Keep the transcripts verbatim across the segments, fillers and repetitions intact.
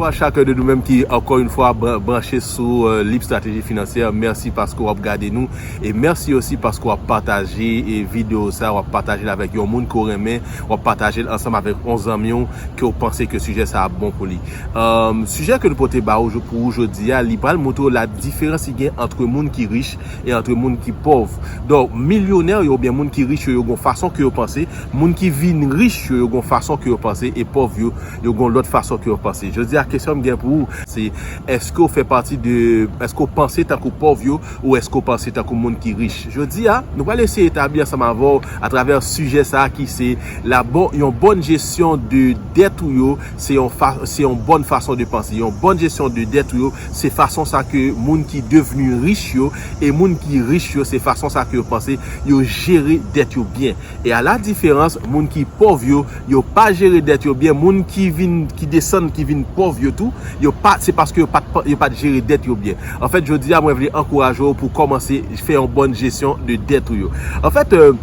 Pou chak de nou menm ki, ankò yon fwa, bran- branche sou euh, Lib Strateji Finansyè, mèsi paske w ap gade nou. E mèsi osi paske w ap pataje e videyo sa, w ap pataje l avèk yon moun ke w renmen, w ap pataje l ansanm avèk yon zanmi w ke w panse ke sijè sa ap bon pou li. Euh, sijè ke nou pote ba ou pou ou jodi a, li pral montre w la diferans ki gen ant moun ki rich e ant moun ki pòv. Donk, milyonè yo oubyen moun ki rich yo, yo gon fason ke yo panse, moun ki vin rich yo, yo gon fason ke yo panse, e pòv yo, yo gon lòt fason ke yo panse. Jodi a, kesyon m gen pou ou, se èske w fè pati de, èske w panse tankou pòv yo, ou èske w panse tankou moun ki rich? Jodi a, nou pral eseye etabli ansanm avè w atravè sijè sa a ki se la bon, yon bòn jesyon de dèt ou yo, se yon, fa, se yon bòn fason de panse. Yon bòn jesyon de dèt ou yo, se fason sa ke moun ki devni rich yo, e moun ki rich yo, se fason sa ke yo panse, yo jere dèt yo byen. E a la diferans, moun ki pòv yo, yo pa jere dèt yo byen. Moun ki vin, ki desann, ki vin pòv yo tou, yo pa, se paske yo pa t, yo pa t jere dèt yo byen. Anfèt, jodi a, mwen vle ankouraje w pou kòmanse fè yon bòn jesyon de dèt ou yo. Anfèt, euh,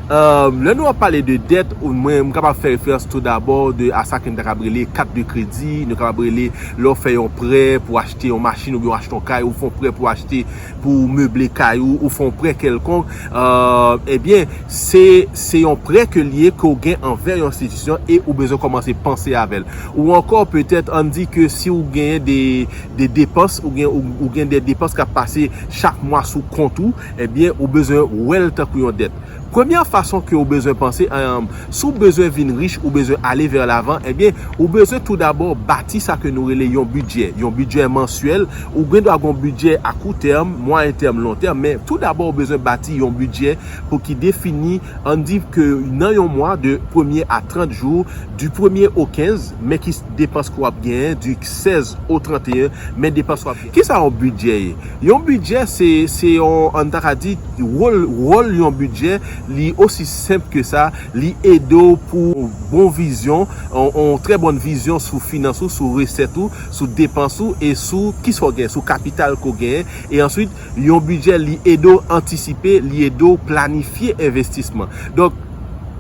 euh, lè nou ap pale de dèt, ou mwen, m kapab fè referans tou dabò de, a sa ke n ta kab rele kat de kredi, nou kapab rele lè w fè yon prè pou achte yon machin oubyen w achte yon kay, ou fè yon prè pou achte, pou meble kay ou, ou fè yon prè kèlkonk, euh, ebyen, se, se yon prè ke l ye ke w gen anvè yon enstitisyon e ou bezwen kòmanse panse avè l. Ou ankò, petèt, ann di ke si w genyen de, de depans, ou gen, ou, ou gen de depans k ap pase chak mwa sou kont ou, ebyen, ou bezwen wè l tankou yon dèt. Premyè fason ke w bezwen panse, um, si w bezwen vin rich, ou bezwen ale vè lavan, ebyen, ou bezwen tou dabò bati sa ke nou rele yon bidjè, yon bidjè mansyèl. Ou gen dwa gen yon bidjè a kou tèm, mwayen tèm, lon tèm, men tou dabò ou bezwen bati yon bidjè pou ki defini, ann di ke nan yon mwa de premye a trant jou, du premye o kenz, men ki depans ke w ap genyen, du sèz o trant et un, men depans w ap genyen. Kisa yon bidjè ye? Yon bidjè, se, se yon, ann ta ka di, wòl, wòl yon bidjè, li osi senp ke sa, li ede w pou bon vizyon, yon, yon trè bòn vizyon sou finans ou, sou resèt ou, sou depans ou, e sou kisa w genyen, sou kapital ke w genyen. E answit, yon bidjè, li ede w antisipe, li ede w planifye envestisman. Donk,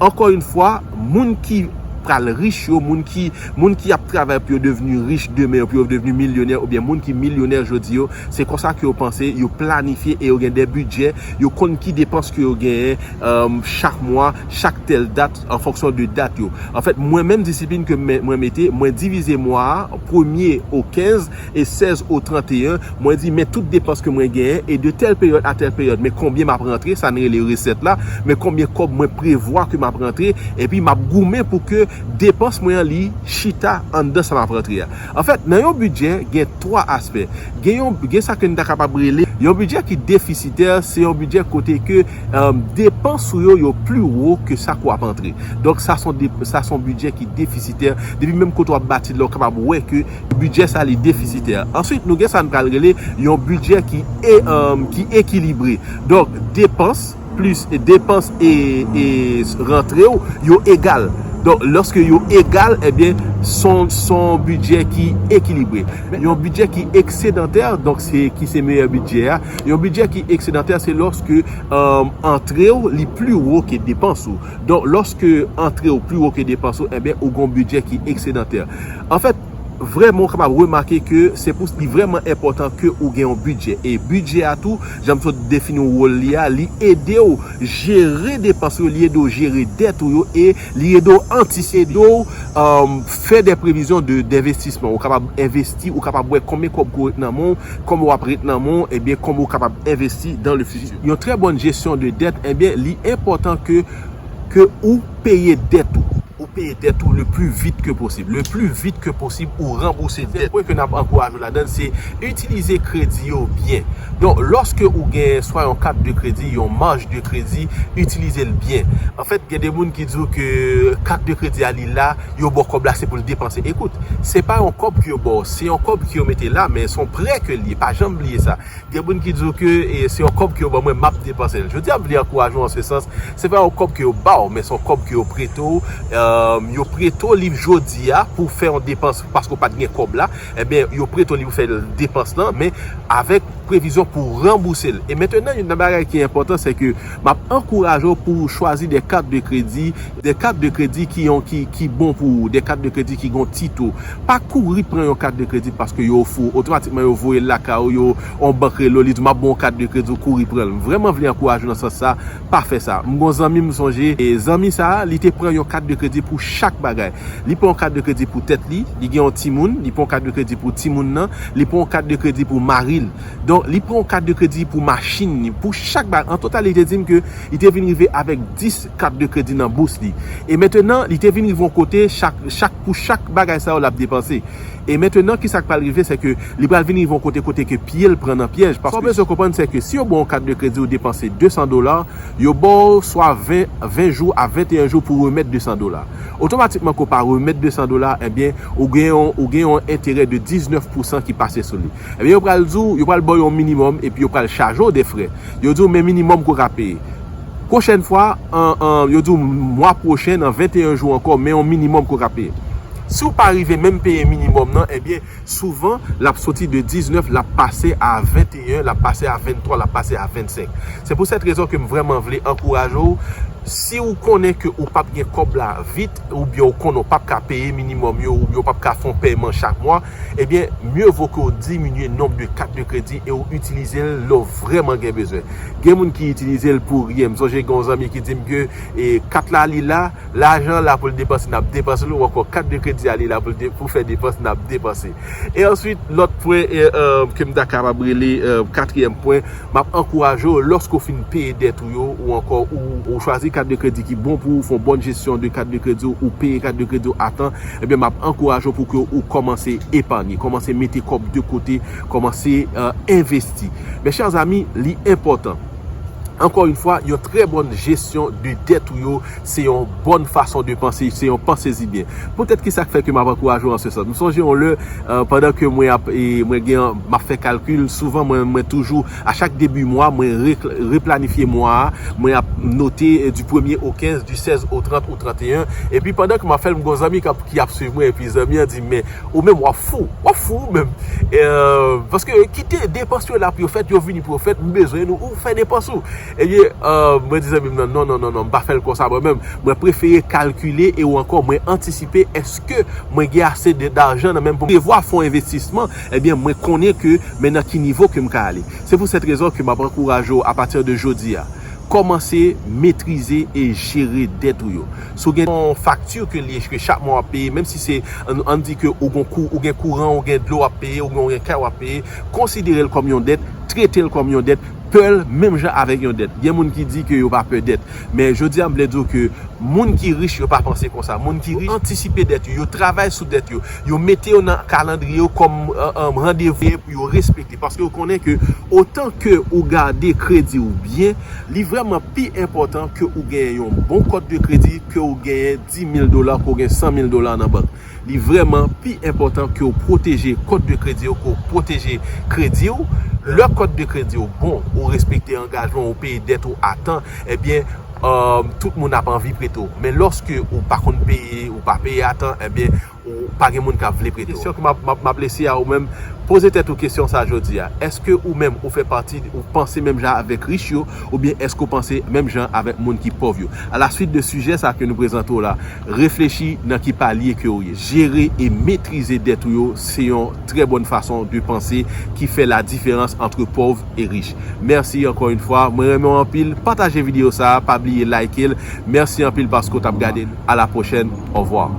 ankò yon fwa, moun ki pral rich yo, moun ki, moun ki ap travay pou yo devni rich demen, pou yo devni milyonè, oubyen moun ki milyonè jodi yo, se konsa ke yo panse, yo planifye e yo gen de bidjè, yo konn ki depans ke yo genyen, um, chak mwa, chak tèl dat, an fonksyon de dat yo. Anfèt, mwen menm disiplin ke mwen, mwen mete, mwen divize mwa a, premye o kenz e sèz o trant et un, mwen di, men tout depans ke mwen genyen, e de tèl peryòd a tèl peryòd, men konbyen m ap rantre, sa n rele resèt la, men konbyen kòb mwen prevwa ke m ap rantre, epi m ap goumen pou ke depans mwen an li chita anndan sa m ap rantre a. Anfèt, nan yon bidjè, gen twa aspè. Gen yon, gen sa ke n ta kapab rele yon bidjè ki defisitè, se yon bidjè kote ke, um, depans ou yo, yo pli wo ke sa ke w ap antre. Donk, sa se yon de, sa se yon bidjè ki defisitè. Depi menm kote w ap bati l la, ou kapab wè ke bidjè sa li defisitè. Answit, nou gen sa n pral rele yon bidjè ki, e, um, ki ekilibre. Donk, depans plis depans e, e rantre w, yo egal. Donk, lòske yo egal, ebyen, se yon, se yon bidjè ki ekilibre. Yon bidjè ki eksedantè, donk, se, ki se meyè bidjè a. Yon bidjè ki eksedantè, se lòske, um, antre w, li pli wo ke depans ou. Donk, lòske antre w pli wo ke depans ou, ebyen, ou gen yon bidjè ki eksedantè. Anfèt, vrèman, ou kapab remake ke se pou li vrèman enpòtan ke ou gen yon bidjè. E bidjè a tou, jan m sot defini wòl li a, li ede w jere depans ou yo, li ede w jere dèt ou yo, e li ede w antisipe, ede w, um, fè de previzyon de, denvestisman. Ou kapab envesti, ou kapab wè konbyen kòb ki ret nan men w, konbyen w ap ret nan men w, ebyen, konbyen ou kapab envesti dans le futur. Yon trè bòn jesyon de dèt, ebyen, li enpòtan ke, ke ou peye dèt ou. Ou peye dèt ou le pli vit ke posib. Le pli vit ke posib, ou ranbouse dèt. Pwen ke n ap ankouraje w ladan l, se itilize kredi yo byen. Donk, lòske ou gen swa yon kat de kredi, yon maj de kredi, itilize l byen. Anfèt, gen de moun ki di w ke kat de kredi a li la, yo ba w kòb la, se pou l depanse. Ekout, se pa yon kòb ke yo ba w, se yon kòb ke yo mete la, men se yon prè ke l ye, pa janm bliye sa. Gen moun ki di w ke, e, se yon kòb ke yo ban mwen, m ap depanse l. Jodi a, m vle ankouraje w an se sans. Se pa yon kòb ke yo ba w, men se yon kòb ke yo prete w. Èm, yo prete w li jodi a pou w fè yon depans paske w pa t gen kòb la. Ebyen, yo prete w li pou w fè depans lan, men avèk previzyon pou ranbouse l. E mentenan, youn nan bagay ki enpòtan, se ke m ap ankouraje w pou w chwazi de kat de kredi, de kat de kredi ki yon, ki, ki bon pou ou, de kat de kredi ki gon ti to. Pa kouri pran yon kat de kredi paske yo ofri w, otomatikman yo voye l lakay ou, yo, yon bank rele w, li di w, "M ap ba w yon kat de kredi," ou kouri pran l. M vrèman vle ankouraje w nan sans sa, pa fè sa. M gon zanmi m sonje, e zanmi sa a, li te pran yon kat de kredi pou chak bagay. Li pran yon kat de kredi pou tèt li, li gen yon timoun, li pran yon kat de kredi pou timoun nan, li pran yon kat de kredi pou mari l. Donk, li pran yon kat de kredi pou machin li, pou chak bagay. An total, li te di m ke li te vin rive avèk dis kat de kredi nan bous li. E mentenan, li te vin rive yon kote, chak, chak, pou chak bagay sa yo, l ap depanse. E mentenan, kisa k pral rive, se ke li pral vin rive yon kote, kote ke pye l pran nan pyèj. Paske sa w bezwen konprann, se ke si yo ba w yon kat de kredi, ou depanse de san dola, yo ba w swa ven, ven jou a venteyen jou pou remèt de san dola. Otomatikman ke w pa remèt de san dola, ebyen, ou gen yon, ou gen yon enterè de diznèf pousan ki pase sou li. Ebyen, yo pral di w, yo pral ba w yon minimòm epi yo pral chaje w de frè. Yo di w, "Men minimòm ke w ka peye." Pwochèn fwa, an, an, yo di w, "Mwa pwochen, nan venteyen jou ankò, men yon minimòm ke w ka peye." Si w pa rive menm peye minimòm nan, ebyen, souvan, l ap soti de diznèf, l ap pase a venteyen, l ap pase a venntwa, l ap pase a vennsenk. Se pou sèt rezon ke m vrèman vle ankouraje w, si w konnen ke ou p ap gen kòb la vit, oubyen w konnen w p ap ka peye minimòm yo, oubyen w p ap ka fè yon pèyman chak mwa, ebyen, mye vo ke w diminye nonb de kat de kredi e w itilize l lè w vrèman gen bezwen. Gen moun ki itilize l pou ryen. M sonje gen yon zanmi ki di m ke, e, kat la li la, lajan la pou l depanse, n ap depanse l, ou ankò kat de kredi a li la pou l de-, pou fè depans, n ap depanse. E answit, lòt pwen, e, e, ke m ta kapab rele, e, katriyèm pwen, m ap ankouraje w, lòske w fin peye dèt ou yo, ou ankò, ou, ou chwazi kat de kredi ki bon pou ou, fè yon bòn jesyon de kat de kredi w, ou peye kat de kredi w a tan, ebyen, m ap ankouraje w pou ke ou kòmanse epanye, kòmanse mete kòb de kote, kòmanse, e, envesti. Mes chers amis, li enpòtan. Ankò yon fwa, yon trè bòn jesyon de dèt ou yo, se yon bòn fason de panse, se yon panse zi byen. Poutèt ki sa k fè ke m ap ankouraje w an se sans. M sonje yon lè, e, pandan ke mwen ap, e, mwen gen, m ap fè kalkil, souvan mwen, mwen toujou, a chak debi mwa, mwen re-, replanifye mwa a, mwen ap note, e, du premye au quinze, du seize au trente ou trente et un. Epi pandan ke m ap fè l, m gon zanmi k ap, ki ap swiv mwen, epi zanmi an di, "Men, ou menm w ap fou, w ap fou ou menm." E, paske kite depans yo la pou yo fèt, yo vini pou yo fèt, m bezwen nou, ou fè depans ou. Ebyen, e, mwen di zanmi m nan, "Non, non, non, non, m pa fè l konsa mwen menm. Mwen prefere kalkile e ou ankò, mwen antisipe, èske mwen gen ase de, dajan nan men m pou m prevwa fè yon envestisman, ebyen, mwen konnen ke men nan ki nivo ke m ka ale." Se pou sèt rezon ke m ap ankouraje w apati de jodi a. Kòmanse metrize e jere dèt ou yo. Si w gen yon fakti ke li echwe chak mwa w ap peye, menm si se, ann, ann di ke ou gen kou-, ou gen kouran, ou gen dlo w ap peye, ou gen, ou gen kay w ap peye, konsidere l kòm yon dèt, trete l kòm yon dèt, pè l menm jan avèk yon dèt. Gen moun ki di ke yo pa pè dèt, men jodi a m vle di w ke moun ki rich yo pa panse konsa. Moun ki rich antisipe dèt yo, yo travay sou dèt yo, yo mete yo nan kalandriye yo kòm, e, e, randevou pou yo respekte. Paske yo konnen ke otan ke ou gade kredi w byen, li vrèman pi enpòtan ke ou genyen yon bon kòt de kredi, ke ou genyen dis mil dola, ke ou gen san mil dola nan bank. Li vrèman pi enpòtan ke w pwoteje kòt de kredi w, ke w pwoteje kredi w. Lè kòt de kredi w bon, ou respekte angajman w, ou peye dèt ou a tan, ebyen, e, tout moun ap anvi prete w. Men lòske ou pa konn peye, ou pa peye a tan, ebyen, ou pa gen moun k ap vle prete w. Kesyon ke m ap, m ap, m ap lese a ou menm, poze tèt ou kesyon sa jodi a. Èske ou menm ou fè pati, ou panse menm jan avèk rich yo, oubyen èske ou panse menm jan avèk moun ki pòv yo? A la suite de sijè sa ke nou prezante w la, reflechi nan ki palye ke ou ye. Jere e metrize dèt ou yo, se yon trè bòn fason de panse ki fè la diferans antre pòv e rich. Mèsi ankò yon fwa, mwen renmen w anpil, pataje videyo sa, pa bliye like l. Mèsi anpil paske w t ap gade l. A la pwochèn, ovwa.